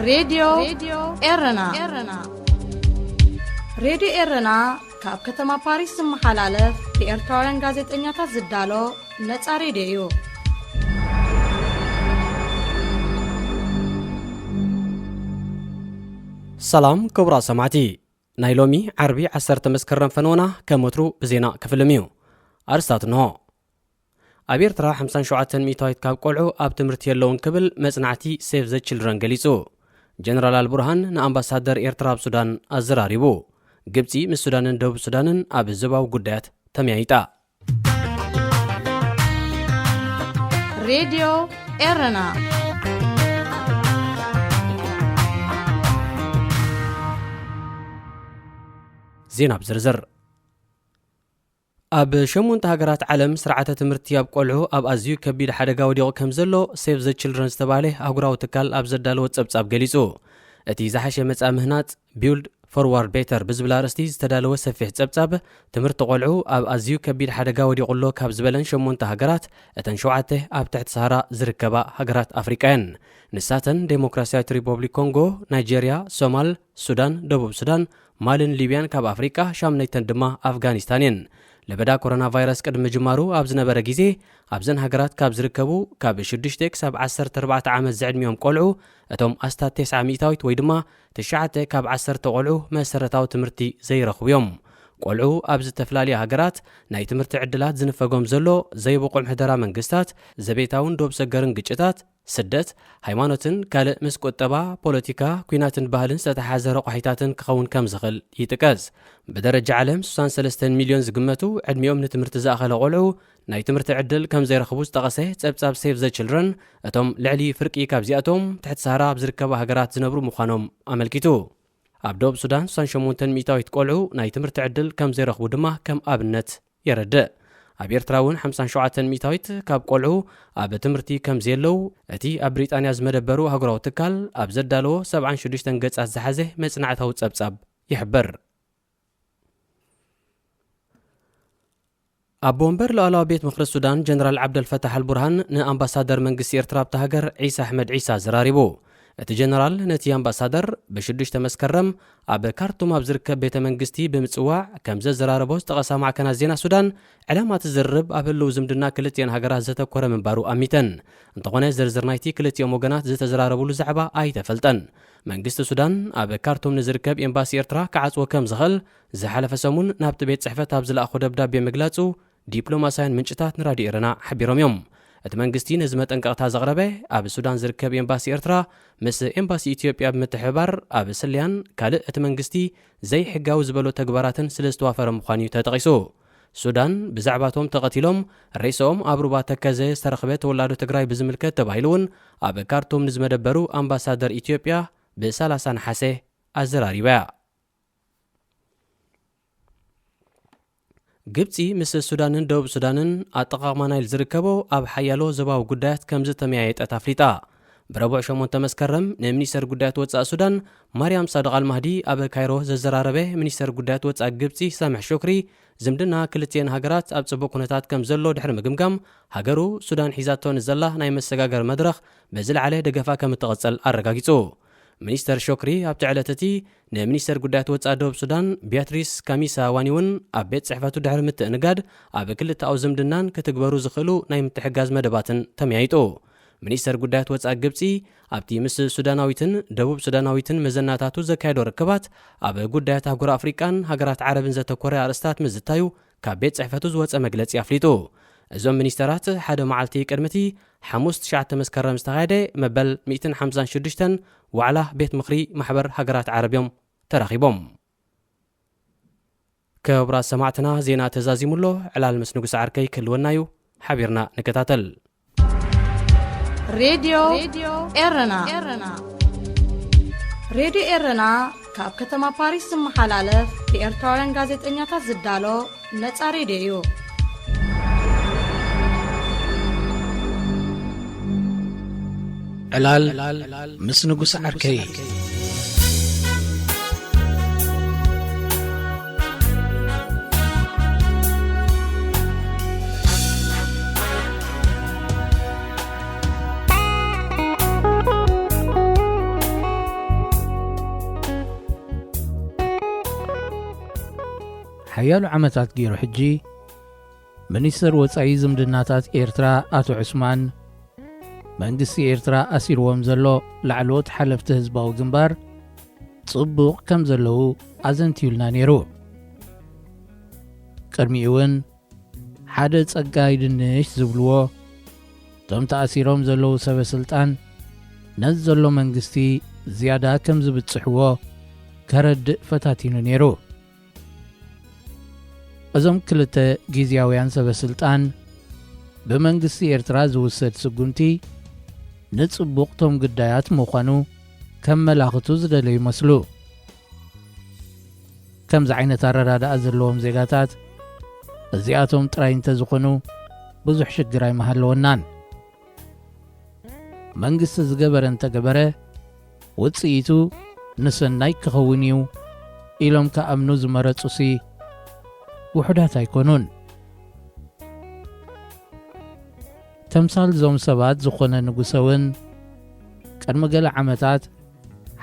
ሬድዮ ኤረና። ሬድዮ ኤረና ካብ ከተማ ፓሪስ ዝመሓላለፍ ብኤርትራውያን ጋዜጠኛታት ዝዳሎ ነጻ ሬድዮ እዩ። ሰላም ክቡራት ሰማዕቲ፣ ናይ ሎሚ ዓርቢ ዓሰርተ መስከረም ፈነወና ከም ወትሩ ብዜና ክፍልም እዩ። ኣርስታት እንሆ። ኣብ ኤርትራ ሓምሳን ሸውዓተን ሚእታዊት ካብ ቆልዑ ኣብ ትምህርቲ የለውን ክብል መጽናዕቲ ሴቭ ዘ ችልድረን ገሊጹ። ጀነራል ኣልቡርሃን ንኣምባሳደር ኤርትራ ኣብ ሱዳን ኣዘራሪቡ። ግብጺ ምስ ሱዳንን ደቡብ ሱዳንን ኣብ ዞባዊ ጉዳያት ተመያይጣ። ሬድዮ ኤረና። ዜና ብዝርዝር። ኣብ ሸሞንተ ሃገራት ዓለም ስርዓተ ትምህርቲ ኣብ ቆልዑ ኣብ ኣዝዩ ከቢድ ሓደጋ ወዲቑ ከም ዘሎ ሴቭ ዘ ችልድረን ዝተባህለ ኣህጉራዊ ትካል ኣብ ዘዳለዎ ጸብጻብ ገሊጹ። እቲ ዝሓሸ መጻኢ ምህናጽ ቢውልድ ፎርዋርድ ቤተር ብዝብል ኣርእስቲ ዝተዳለወ ሰፊሕ ጸብጻብ፣ ትምህርቲ ቆልዑ ኣብ ኣዝዩ ከቢድ ሓደጋ ወዲቑ ኣሎ ካብ ዝበለን ሸሞንተ ሃገራት፣ እተን ሸውዓተ ኣብ ትሕቲ ሰሃራ ዝርከባ ሃገራት ኣፍሪቃ እየን። ንሳተን ዴሞክራሲያዊት ሪፖብሊክ ኮንጎ፣ ናይጄርያ፣ ሶማል፣ ሱዳን፣ ደቡብ ሱዳን፣ ማልን ሊብያን፣ ካብ ኣፍሪቃ ሻምነይተን ድማ ኣፍጋኒስታን እየን። ለበዳ ኮሮና ቫይረስ ቅድሚ ምጅማሩ ኣብ ዝነበረ ግዜ፣ ኣብዘን ሃገራት ካብ ዝርከቡ ካብ ሽዱሽተ ክሳብ ዓሰርተ ኣርባዕተ ዓመት ዝዕድሚኦም ቆልዑ፣ እቶም ኣስታት ተስዓ ሚእታዊት ወይ ድማ ትሽዓተ ካብ ዓሰርተ ቆልዑ መሰረታዊ ትምህርቲ ዘይረኽቡ እዮም። ቆልዑ ኣብ ዝተፈላለያ ሃገራት ናይ ትምህርቲ ዕድላት ዝንፈጎም ዘሎ ዘይብቑዕ ምሕደራ መንግስታት፣ ዘቤታውን ዶብ ሰገርን ግጭታት፣ ስደት፣ ሃይማኖትን ካልእ ምስ ቁጠባ፣ ፖለቲካ፣ ኲናትን ባህልን ዝተተሓሓዘ ረቋሒታትን ክኸውን ከም ዝኽእል ይጥቀስ። ብደረጃ ዓለም ስሳን ሰለስተን ሚልዮን ዝግመቱ ዕድሚኦም ንትምህርቲ ዝኣኸለ ቆልዑ ናይ ትምህርቲ ዕድል ከም ዘይረኽቡ ዝጠቐሰ ጸብጻብ ሴቭ ዘ ችልድረን፣ እቶም ልዕሊ ፍርቂ ካብዚኣቶም ትሕቲ ሰሃራ ኣብ ዝርከባ ሃገራት ዝነብሩ ምዃኖም ኣመልኪቱ። ኣብ ደቡብ ሱዳን ስሳን ሸሞንተን ሚእታዊት ቆልዑ ናይ ትምህርቲ ዕድል ከም ዘይረኽቡ ድማ ከም ኣብነት የረድእ። ኣብ ኤርትራ እውን ሓምሳን ሸውዓተን ሚእታዊት ካብ ቆልዑ ኣብ ትምህርቲ ከም ዘየለዉ እቲ ኣብ ብሪጣንያ ዝመደበሩ ኣህጉራዊ ትካል ኣብ ዘዳለዎ ሰብዓን ሽዱሽተን ገጻት ዝሓዘ መጽናዕታዊ ጸብጻብ ይሕብር። ኣቦ ወንበር ሉዓላዊ ቤት ምኽሪ ሱዳን ጀነራል ዓብደልፈታሕ ኣልቡርሃን ንኣምባሳደር መንግስቲ ኤርትራ ኣብታ ሃገር ዒሳ ኣሕመድ ዒሳ ኣዘራሪቡ። እቲ ጀነራል ነቲ ኣምባሳደር ብሽዱሽተ መስከረም ኣብ ካርቱም ኣብ ዝርከብ ቤተ መንግስቲ ብምጽዋዕ ከም ዘዘራረቦ ዝጠቐሳ ማዕከናት ዜና ሱዳን፣ ዕላማ እቲ ዝርርብ ኣብ ህልው ዝምድና ክልቲኤን ሃገራት ዘተኮረ ምንባሩ ኣሚተን። እንተኾነ ዝርዝር ናይቲ ክልቲኦም ወገናት ዝተዘራረብሉ ዛዕባ ኣይተፈልጠን። መንግስቲ ሱዳን ኣብ ካርቱም ንዝርከብ ኤምባሲ ኤርትራ ክዓጽዎ ከም ዝኽእል ዝሓለፈ ሰሙን ናብቲ ቤት ጽሕፈት ኣብ ዝለኣኾ ደብዳቤ ምግላጹ ዲፕሎማስያን ምንጭታት ንራድዮ ኤረና ሓቢሮም እዮም። እቲ መንግስቲ ነዚ መጠንቀቕታ ዘቕረበ ኣብ ሱዳን ዝርከብ ኤምባሲ ኤርትራ ምስ ኤምባሲ ኢትዮጵያ ብምትሕብባር ኣብ ስለያን ካልእ እቲ መንግስቲ ዘይሕጋዊ ዝበሎ ተግባራትን ስለ ዝተዋፈረ ምዃኑ እዩ ተጠቒሱ። ሱዳን ብዛዕባቶም ተቐቲሎም ሬስኦም ኣብ ሩባ ተከዘ ዝተረኽበ ተወላዶ ትግራይ ብዝምልከት ተባሂሉ እውን ኣብ ካርቱም ንዝመደበሩ ኣምባሳደር ኢትዮጵያ ብ ሰላሳ ነሓሰ ኣዘራሪባ እያ። ግብጺ ምስ ሱዳንን ደቡብ ሱዳንን ኣጠቓቕማ ናይል ዝርከቦ ኣብ ሓያሎ ዞባዊ ጉዳያት ከም ዝተመያየጠት ኣፍሊጣ። ብረቡዕ ሸሞንተ መስከረም ንሚኒስተር ጉዳያት ወጻኢ ሱዳን ማርያም ሳድቕ ኣልማህዲ ኣብ ካይሮ ዘዘራረበ ሚኒስተር ጉዳያት ወጻኢ ግብጺ ሳምሕ ሹክሪ፣ ዝምድና ክልቲኤን ሃገራት ኣብ ጽቡቕ ኩነታት ከም ዘሎ ድሕሪ ምግምጋም፣ ሃገሩ ሱዳን ሒዛቶ ንዘላ ናይ መሰጋገሪ መድረኽ ብዝለዓለ ደገፋ ከም እትቕጽል ኣረጋጊጹ። ሚኒስተር ሾክሪ ኣብቲ ዕለት እቲ ንሚኒስተር ጉዳያት ወጻኢ ደቡብ ሱዳን ቢያትሪስ ካሚሳ ዋኒ እውን ኣብ ቤት ጽሕፈቱ ድሕሪ ምትእንጋድ ኣብ ክልተኣዊ ዝምድናን ክትግበሩ ዝኽእሉ ናይ ምትሕጋዝ መደባትን ተመያይጡ። ሚኒስተር ጉዳያት ወጻኢ ግብጺ ኣብቲ ምስ ሱዳናዊትን ደቡብ ሱዳናዊትን መዘናታቱ ዘካየዶ ርክባት ኣብ ጉዳያት ኣህጉር ኣፍሪቃን ሃገራት ዓረብን ዘተኮረ ኣርእስታት ምዝታዩ ካብ ቤት ጽሕፈቱ ዝወጸ መግለጺ ኣፍሊጡ። እዞም ሚኒስተራት ሓደ መዓልቲ ቅድሚ እቲ ሓሙስ ትሽዓተ መስከረም ዝተኻየደ መበል ሚእትን ሓምሳን ሽዱሽተን ዋዕላ ቤት ምኽሪ ማሕበር ሃገራት ዓረብ እዮም ተራኺቦም። ክቡራት ሰማዕትና፣ ዜና ተዛዚሙ ኣሎ። ዕላል ምስ ንጉስ ዓርከይ ክህልወና እዩ። ሓቢርና ንከታተል። ሬድዮ ኤረና። ሬድዮ ኤረና ካብ ከተማ ፓሪስ ዝመሓላለፍ ብኤርትራውያን ጋዜጠኛታት ዝዳሎ ነጻ ሬድዮ እዩ። ዕላል ምስ ንጉስ ዓርከይ። ሓያሎ ዓመታት ገይሩ ሕጂ፣ ሚኒስተር ወጻኢ ዝምድናታት ኤርትራ ኣቶ ዑስማን፣ መንግስቲ ኤርትራ ኣሲርዎም ዘሎ ላዕለዎት ሓለፍቲ ህዝባዊ ግንባር ጽቡቕ ከም ዘለዉ ኣዘንትዩልና ነይሩ። ቅድሚኡ እውን ሓደ ጸጋይ ድንሽ ዝብልዎ፣ እቶም ተኣሲሮም ዘለዉ ሰበ ስልጣን ነዚ ዘሎ መንግስቲ ዝያዳ ከም ዝብጽሕዎ ከረድእ ፈታቲኑ ነይሩ። እዞም ክልተ ግዝያውያን ሰበ ስልጣን ብመንግስቲ ኤርትራ ዝውሰድ ስጉምቲ ንጽቡቕ ቶም ግዳያት ምዃኑ ከመላኽቱ ዝደለዩ ይመስሉ። ከምዚ ዓይነት ኣረዳድኣ ዘለዎም ዜጋታት እዚኣቶም ጥራይ እንተዝኾኑ ብዙሕ ሽግር ኣይምሃለወናን። መንግስቲ ዝገበረ እንተገበረ ውጽኢቱ ንሰናይ ክኸውን እዩ ኢሎም ክኣምኑ ዝመረጹሲ ውሑዳት ኣይኮኑን። ተምሳል እዞም ሰባት ዝኾነ ንጉሰ እውን ቅድሚ ገለ ዓመታት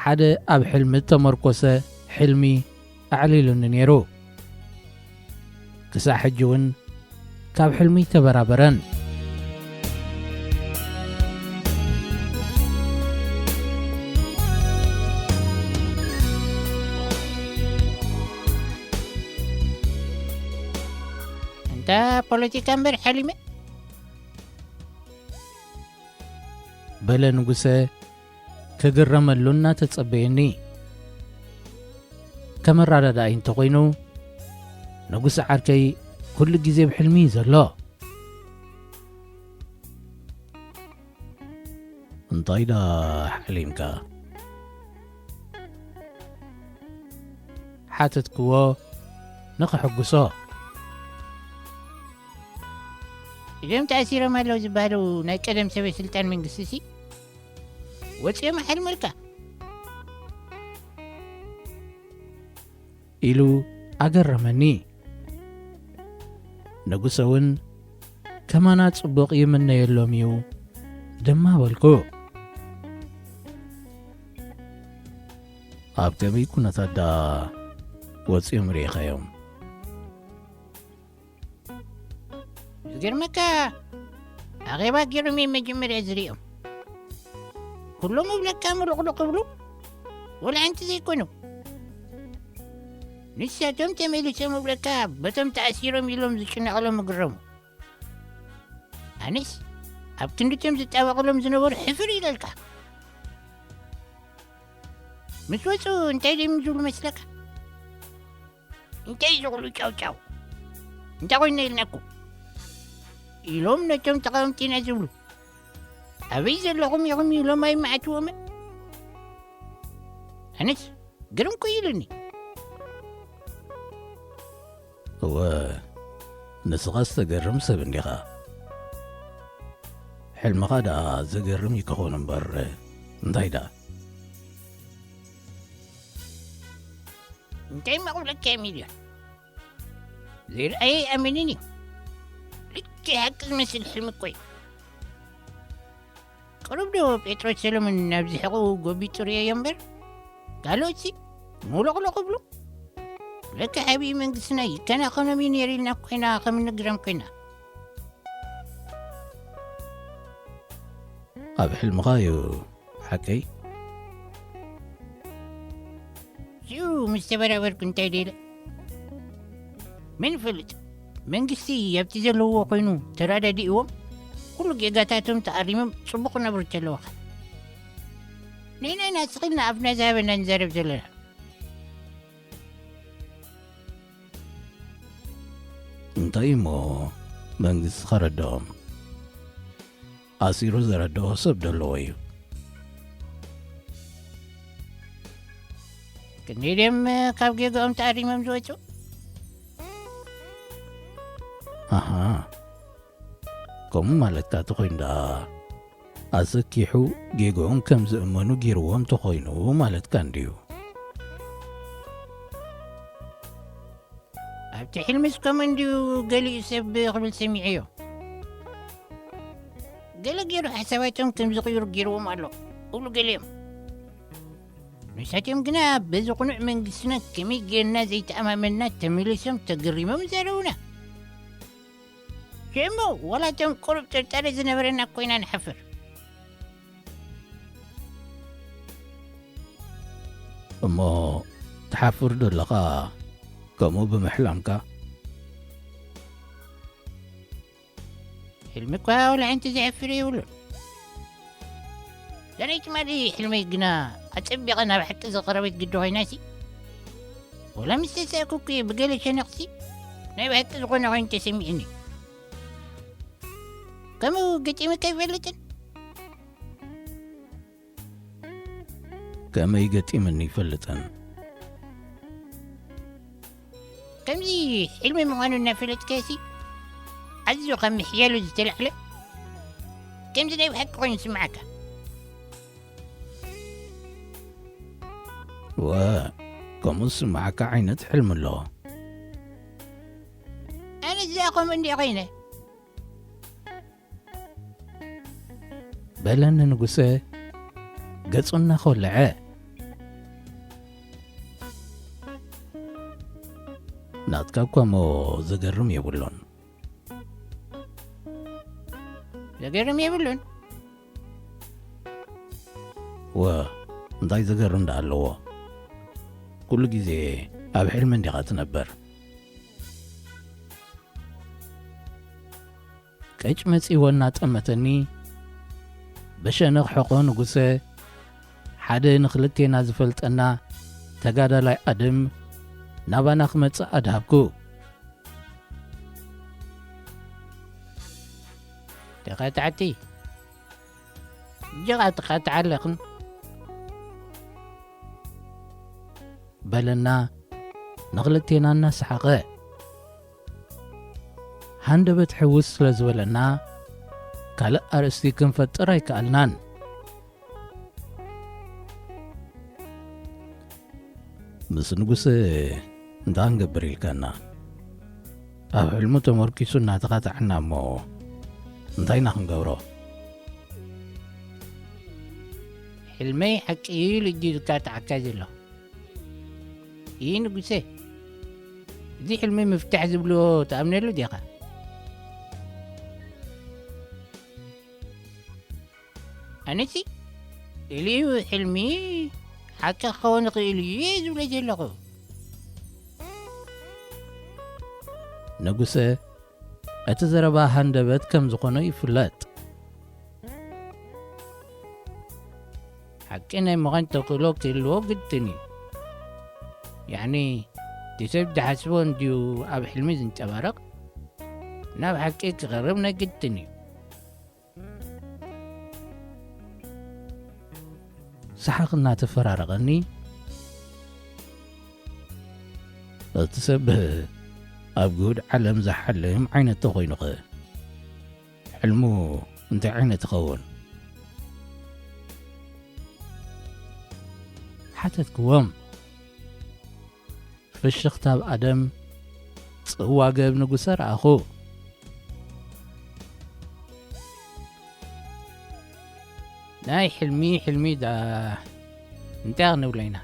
ሓደ ኣብ ሕልሚ እተመርኮሰ ሕልሚ ኣዕሊሉኒ ነይሩ። ክሳዕ ሕጂ እውን ካብ ሕልሚ ኣይተበራበረን። እንተ ፖለቲካ እምበር ሓሊመ። በለ ንጉሰ ክግረመሉ እናተጸበየኒ። ከመረዳድኣይ እንተኾይኑ፣ ንጉሰ ዓርከይ ኩሉ ግዜ ብሕልሚ እዩ ዘሎ። እንታይ ደኣ ሓሊምካ? ሓተትክዎ ንኸሐጉሶ። እዞም ተኣሲሮም ኣለዉ ዝበሃሉ ናይ ቀደም ሰበ ስልጣን መንግስቲ ሲ ወፂኦም ኣሕልመልካ። ኢሉ ኣገረመኒ። ንጉሰ እውን ከማና ጽቡቕ ይምነየሎም እዩ ድማ በልኩ። ኣብ ከመይ ኩነታት ደኣ ወፂኦም ርኢኻዮም? ዝገርመካ፣ ኣኼባ ገይሮም እዮም መጀመርያ ዝርእዮም። ኩሎም እብለካ ምሉቕሉቕ እብሉ፣ ወላ ሓንቲ ዘይኮኑ። ንሳቶም ተመሊሶም እብለካ በቶም ተኣሲሮም ኢሎም ዝጭነቕሎም እግረሙ። ኣነስ ኣብ ክንድቶም ዝጣበቕሎም ዝነበሩ ሕፍር ኢለልካ። ምስ ወፁ እንታይ ደም ዝብሉ መስለካ? እንታይ ዝቕሉ ጫው ጫው? እንታይ ኮይና ኢልናኩም? ኢሎም ነቶም ተቓወምቲ ኢና ዝብሉ። ኣበይ ዘለኹም ኢኹም ኢሎም ኣይመዓትዎምን። ኣነስ ግርም እኮ ኢሉኒ። እወ፣ ንስኻ ዝተገርም ሰብ እንዲኻ። ሕልምኻ ደኣ ዘገርም እዩ ክኸውን እምበር፣ እንታይ ደኣ? እንታይ መቕብለካ ሚልዮን? ዘይረኣየ ኣይኣምንን እዩ። ልክዕ ሓቂ ዝመስል ሕልሚ እኮ እዩ። ቅሩብ ዶ ጴጥሮስ ሰሎሞን ናብዚ ሕቑ ጎቢጡ ርእየዮ እምበር፣ ካልኦትሲ ሙሉቕሉቕ እብሉ። ለካ ዓብዪ መንግስትና ይከናኸኖም እዩ ነይሩ ኢልና ኮይና ከም እንግረም ኮይና። ኣብ ሕልምኻ እዩ ሓቀይ? ሽኡ ምስ ተበራበርኩ እንታይ ደለ? መን ይፈልጥ? መንግስቲ ኣብቲ ዘለዎ ኮይኑ ተረዳዲእዎም ኩሉ ጌጋታቶም ተኣሪሞም ጽቡቕ ክነብሩ እንተለዉ ኸ? ንሕና ኢና ስቕ ኢልና ኣፍና ዝሃበና ንዛረብ ዘለና። እንታይ እሞ መንግስቲ ከረድኦም? ኣሲሩ ዘረድኦ ሰብ ዶ ኣለዎ እዩ? ክንደይ ድዮም ካብ ጌግኦም ተኣሪሞም ዝወጹ? ኣሃ፣ ከምኡ ማለትካ ተኾይኑ ደኣ፣ ኣሰኪሑ ጌግኦም ከም ዝእመኑ ገይርዎም ተኾይኑ ማለትካ እንድዩ። ኣብቲ ሕልምስ ከምኡ እንድዩ ገሊኡ ሰብ ክብል ሰሚዐዮ። ገለ ገይሩ ሓሳባቶም ከም ዝቕይሩ ገይርዎም ኣሎ እብሉ ገሊኦም። ንሳቶም ግና በዚ ቅኑዕ መንግስትና ከመይ ጌርና ዘይተኣማመንና ተመሊሶም ተገሪሞም ይዛረቡና። ሽእሞ ዋላ እቶም ቁሩብ ጥርጣረ ዝነበረና ኮይና ንሓፍር። እሞ ትሓፍር ዶ ኣለኻ ከምኡ ብምሕላምካ? ሕልሚ እኳ ዋላ ሓንቲ ዘሕፍር የብሉን። ዘርኢ ትማሊ ሕልመይ ግና ኣጸቢቐ ናብ ሓቂ ዝቐረበት ግዲ ኮይናሲ፣ ዋላ ምስ ተሳእኩ እየ ብገለ ሸነኽሲ ናይ ብሓቂ ዝኾነ ኮይኑ ተሰሚዕኒ። ከምኡ ገጢሙካ ይፈልጥን? ከመይ ገጢምኒ ይፈልጥን? ከምዚ ሕልሚ ምዃኑ እናፈለጥካሲ፣ ኣዝዩ ካብ ምሕያሉ ዝተላዕለ ከምዚ ናይ ብሓቂ ኮይኑ ዝስምዓካ። ወ፣ ከምኡ ዝስምዓካ ዓይነት ሕልሚ ኣሎ። ኣነ እዚኣ ከምኡ እንዲኣ ኮይነ። በለኒ ንጉሰ፣ ገጹ እናኾለዐ። ናትካ እኳ እሞ ዘገርም የብሉን። ዘገርም የብሉን? ወ፣ እንታይ ዘገርም ደኣ ኣለዎ? ኩሉ ግዜ ኣብ ሕልሚ እንዲኻ ትነብር። ቀጭ መጺዎ እናጠመተኒ፣ ብሸነኽ ሕቖ ንጉሰ፣ ሓደ ንኽልቴና ዝፈልጠና ተጋዳላይ ኣደም ናባና ክመጽእ ኣድሃብኩ። ተኻታዕቲ፣ ጀቓ ትኻታዕ ኣለኽን? በለና ንኽልቴና እናሰሓቐ። ሃንደበት ሕውስ ስለ ዝበለና፣ ካልእ ኣርእስቲ ክንፈጥር ኣይከኣልናን። ምስ ንጉስ እንታይ ክንገብር ኢልካና? ኣብ ሕልሙ ተመርኪሱ እናተኻትዓና እሞ እንታይ ኢና ክንገብሮ? ሕልመይ ሓቂ እዩ ኢሉ ድዩ ዝካትዓካ ዘሎ? ይህ ንጉሰ፣ እዚ ሕልሚ ምፍታሕ ዝብልዎ ትኣምነሉ ዲኻ? ኣነሲ፣ ኢሉ እዩ ሕልሚ ሓቂ ክኸውን ይኽእል እዩ እየ ዝብሎ ዘለኹ። ንጉሰ፣ እቲ ዘረባ ሃንደበት ከም ዝኾነ ይፍለጥ። ሓቂ ናይ ምዃን ተኽእሎ ክህልዎ ግድን እዩ። ያዕኒ፣ እቲ ሰብ ዝሓስቦ እንድዩ ኣብ ሕልሚ ዝንጸባረቕ፣ ናብ ሓቂ ክቐርብ ናይ ግድን እዩ። ሰሓቕ እናተፈራረቐኒ፣ እቲ ሰብ ኣብ ግሁድ ዓለም ዝሓልም ዓይነት ተኾይኑኸ? ሕልሙ እንታይ ዓይነት ይኸውን? ሓተትክዎም። ፍሽኽታ ኣብ ኣደም፣ ጽዋ ገብ ንጉሰ ረኣኹ። ናይ ሕልሚ፣ ሕልሚ ዳ እንታይ ክንብሎ ኢና?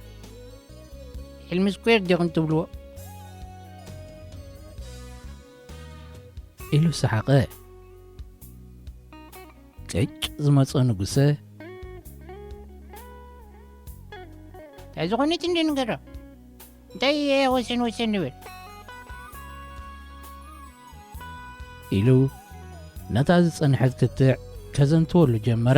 ሕልሚ ስኩዌር ዲኹም ትብልዎ? ኢሉ ሰሓቐ። ቅጭ ዝመጾ ንጉሰ፣ እንታይ ዝኾነት እንዲ ንገሮ? እንታይ ወሰን ወሰን ንብል? ኢሉ ነታ ዝጸንሐት ክትዕ ከዘንትወሉ ጀመረ።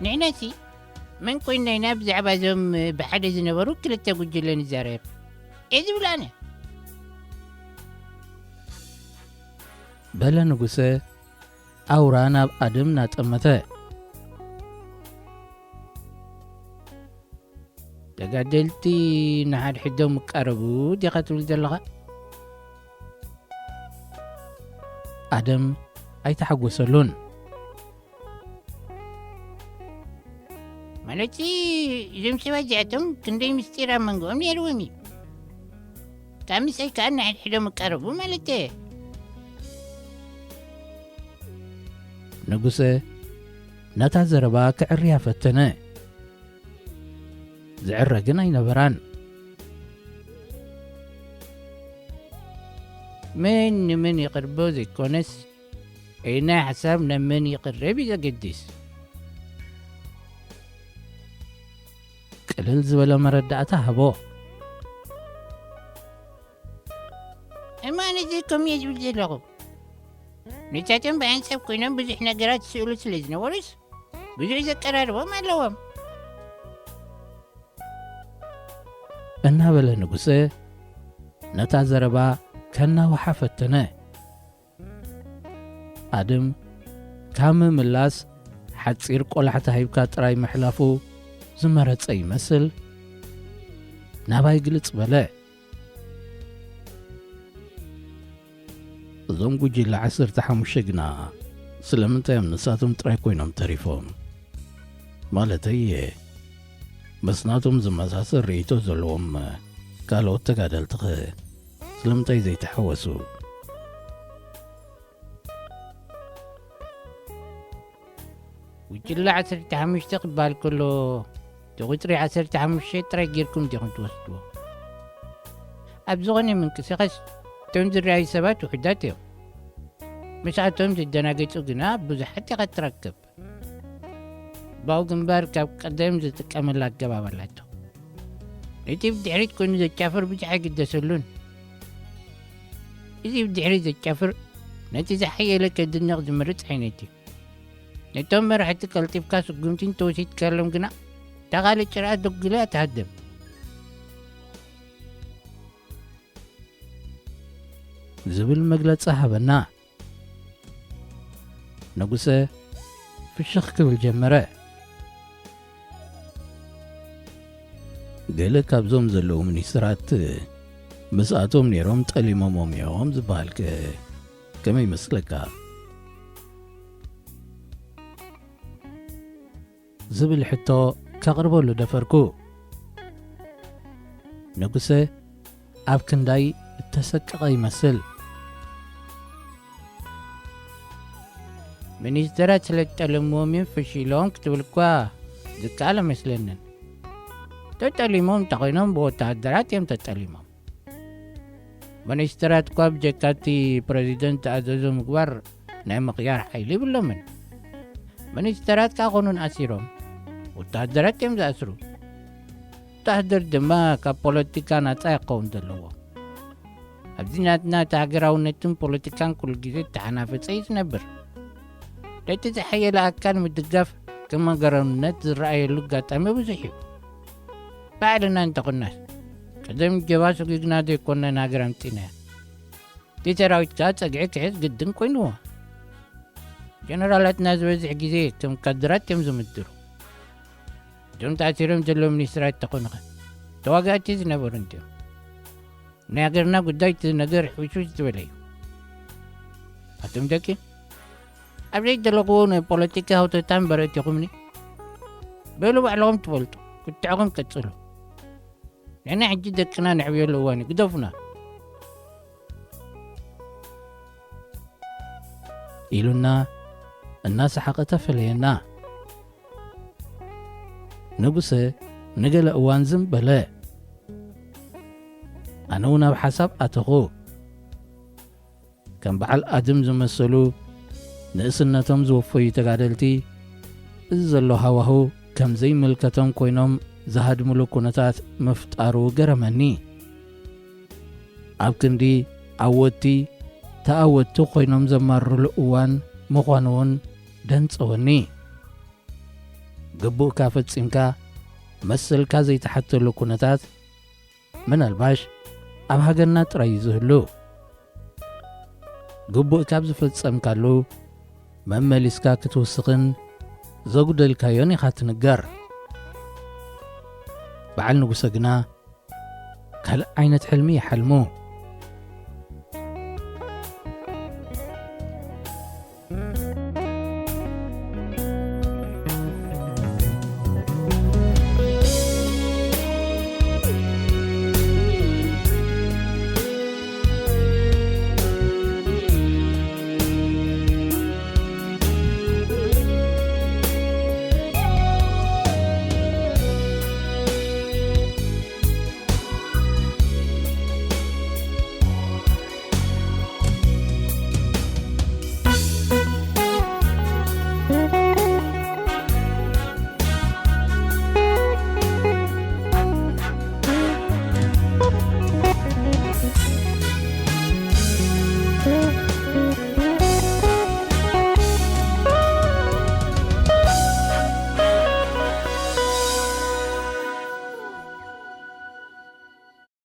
ንሕናሲ መን ኮይና ኢና ብዛዕባ እዞም ብሓደ ዝነበሩ ክልተ ጉጅለ ንዛረብ? እዚ ብላነ። በለ ንጉሰ ኣውራ ናብ ኣድም ናጠመተ። ተጋደልቲ ንሓድሕዶም ይቃረቡ ዲኻ ትብል ዘለኻ? ኣደም ኣይተሓጎሰሉን። ማለት እዞም ሰባት እዚኣቶም ክንደይ ምስጢር ኣብ መንጎኦም ነይርዎም እዩ። ካብ ምሳይ ከኣ ንሓድሕዶም ይቃረቡ ማለት እየ። ንጉሰ ነታ ዘረባ ክዕርያ ፈተነ። ዝዕረ ግን ኣይነበራን። መን ንመን ይቕርቦ ዘይኮነስ፣ ናይ ሓሳብ ናብ መን ይቕረብ እዩ ዘገድስ። ቅልል ዝበለ መረዳእታ ሃቦ። እማን እዚ ከምኡ እየ ዝብል ዘለኹ። ንሳቶም ብኣንጻር ኮይኖም ብዙሕ ነገራት ዝስእሉ ስለ ዝነበሩስ፣ ብዙሕ ዘቀራርቦም ኣለዎም። እናበለ ንጉሰ ነታ ዘረባ ከናውሓ ፈተነ። ኣድም ካብ ምምላስ ሓጺር ቆላሕታ ሂብካ ጥራይ ምሕላፉ ዝመረጸ ይመስል። ናባይ ግልጽ በለ። እዞም ጉጅለ ዓሰርተ ሓሙሽተ ግና ስለምንታይ እዮም ንሳቶም ጥራይ ኮይኖም ተሪፎም? ማለተይ እየ፣ ምስ ናቶም ዝመሳሰል ርእይቶ ዘለዎም ካልኦት ተጋደልትኸ ስለምንታይ ዘይተሓወሱ? ጉጅለ ዓሰርተ ሓሙሽተ ክበሃል ከሎ፣ እቲ ቁጽሪ ዓሰርተ ሓሙሽተ ጥራይ ጌርኩም ዲኹም ትወስድዎ? ኣብ ዝኾነ ምንቅስቓስ እቶም ዝረኣዩ ሰባት ውሑዳት እዮም። ምስኣቶም ዝደናገጹ ግና ብዙሓት ኢኻ ትረክብ። ባው ግንባር ካብ ቀደም ዝጥቀመላ ኣገባብ ኣላቶ። ነቲ ብድሕሪት ኮይኑ ዘጫፍር ብዙሕ ኣይግደሰሉን። እዚ ብድሕሪት ዘጫፍር ነቲ ዝሓየለ ከድንቕ ዝመርጽ ዓይነት እዩ። ነቶም መራሕቲ ቀልጢፍካ ስጉምቲ እንተወሲድካሎም ግና፣ እታ ካልእ ጭርኣ ደጉ ኢላ እያ ትሃድም። ዝብል መግለጺ ሃበና። ንጉሰ ፍሽኽ ክብል ጀመረ። ገለ ካብዞም ዘለዉ ሚኒስትራት ምስኣቶም ነይሮም ጠሊሞሞም እዮም ዝበሃልከ ከመይ ይመስለካ? ዝብል ሕቶ ከቕርበሉ ደፈርኩ። ንጉሰ ኣብ ክንዳይ እተሰቀቐ ይመስል። ሚኒስተራት ስለ ተጠለምዎም እዮም ፈሺሎም ክትብል እኳ ዝከኣል ኣይመስለንን። ተጠሊሞም እንተኾይኖም ብወተሃደራት እዮም ተጠሊሞም። ሚኒስተራት እኳ ብጀካ እቲ ፕረዚደንት ዝኣዘዞ ምግባር ናይ ምቕያር ሓይሊ ይብሎምን። ሚኒስተራት ከኣ ኮኑን ኣሲሮም ወተሃደራት እዮም ዝኣስሩ። ወተሃደር ድማ ካብ ፖለቲካ ናጻ ክኸውን ዘለዎ። ኣብዚ ናትና እቲ ሃገራውነትን ፖለቲካን ኩሉ ግዜ እተሓናፈጸ እዩ ዝነብር። ነቲ ዝሓየለ ኣካል ምድጋፍ ከም ሃገራውነት ዝረኣየሉ ኣጋጣሚ ብዙሕ እዩ። ባዕልና እንተኾንናስ ቀደም ጀብሃ ሰጒግና ዘይኮንና ንሃገር ኣምጺእናያ። እቲ ሰራዊት ከኣ ጸግዒ ክሕዝ ግድን ኮይንዎ። ጀነራላትና ዝበዝሕ ግዜ ከም ካድራት እዮም ዝምድሩ። እዞም ተኣሲሮም ዘለዉ ሚኒስትራት እንተኾኑኸ ተዋጋእቲ ዝነበሩ እንድዮም። ናይ ሃገርና ጉዳይ እቲ ነገር ሕውሽውሽ ዝበለ እዩ። ኣቱም ደቂ፣ ኣብ ዘይደለኽዎ ናይ ፖለቲካ ሃውተታ እምበር ኣእቲኹምኒ። በሉ ባዕልኹም ትፈልጡ፣ ክትዕኹም ቀጽሉ። ንሕና ሕጂ ደቅና ነዕብየሉ እዋን እዩ፣ ግደፉና። ኢሉና እናሰሓቐ ተፈለየና። ንጉሰ ንገለ እዋን ዝም በለ። ኣነ እውን ኣብ ሓሳብ ኣተኹ። ከም በዓል ኣድም ዝመሰሉ ንእስነቶም ዝወፈዩ ተጋደልቲ፣ እዚ ዘሎ ሃዋሁ ከም ዘይምልከቶም ኮይኖም ዝሃድምሉ ኩነታት ምፍጣሩ ገረመኒ። ኣብ ክንዲ ዓወትቲ፣ ተኣወትቲ ኮይኖም ዘማርሩሉ እዋን ምዃኑ እውን ደንጸወኒ። ግቡእካ ፈጺምካ መሰልካ ዘይተሓተሉ ኩነታት ምናልባሽ ኣብ ሃገርና ጥራይ እዩ ዝህሉ። ግቡእካ ኣብ ዝፈጸምካሉ መመሊስካ ክትውስኽን ዘጉደልካዮን ኢኻ ትንገር። በዓል ንጉሰ ግና ካልእ ዓይነት ሕልሚ ይሓልሙ።